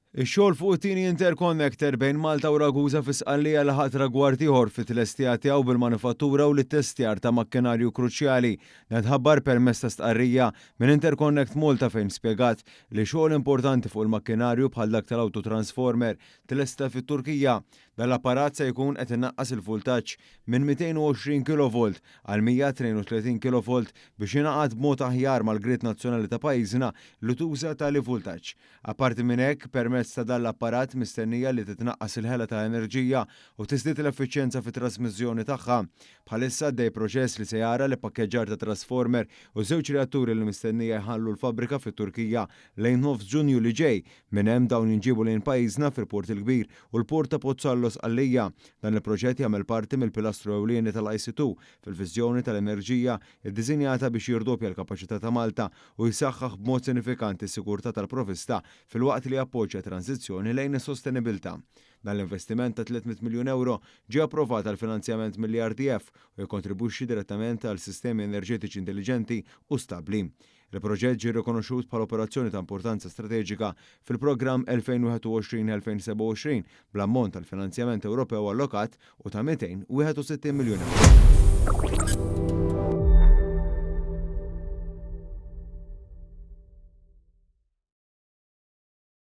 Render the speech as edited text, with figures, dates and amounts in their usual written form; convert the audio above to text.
Ix-xogħol fuq it-tieni interconnector bejn Malta u Ragusa fi Sqallija laħaq tragward ieħor fit-tlestija tiegħu bil-manifattura u l-ittestjar ta' makkinarju kruċjali. Dan tħabbar permezz ta' stqarrija minn Interconnect Malta fejn spjegat li xogħol importanti fuq il-makkinarju bħal dak tal-autotransformer tlesta fit-Turkija. Dan l-apparat se jkun qed inaqqas il-vultaġġ minn 220 kilovolt għal 132 kilovolt biex jingħaqad b'mod aħjar mal-grid nazzjonali ta' pajjiżna li tuża tali vultaġġ. Apparti minn hekk, permezz ta' dan l-apparat mistennija li titnaqqas il-ħela ta' enerġija u tiżdied l-effiċjenza fit-trasmissjoni tagħha. Bħalissa għaddej proċess li se jara l-ippakkeġġar ta' trasformer u żewġ reatturi li mistennija jħallu l-fabbrika fit-Turkija lejn nofs Ġunju li ġej. Minn hemm dawn jinġiebu lejn pajjiżna fil-Port il-Kbir u l-Port ta' Pozzallo Sqallija. Dan il-proġett jagħmel parti mill-pilastru ewlieni tal-IC2 fil-viżjoni tal-enerġija iddisinjata biex jirdoppja l-kapaċità ta' Malta u jsaħħaħ b'mod sinifikanti s-sigurtà tal-provvista filwaqt li jappoġġja tranżizzjoni lejn is-sostenibilità. Dan l-investiment ta' 300 miljun ewro ġie approvat għall-finanzjament mill-ERDF u jikkontribwixxi direttament għal sistemi enerġetiċi intelliġenti u stabbli. Il-proġett ġie rikonoxxut bħala operazzjoni ta' importanza strateġika fil-programm 2021-2027 bl-ammont tal-finanzjament Ewropew allokat u ta' 261 miljun ewro.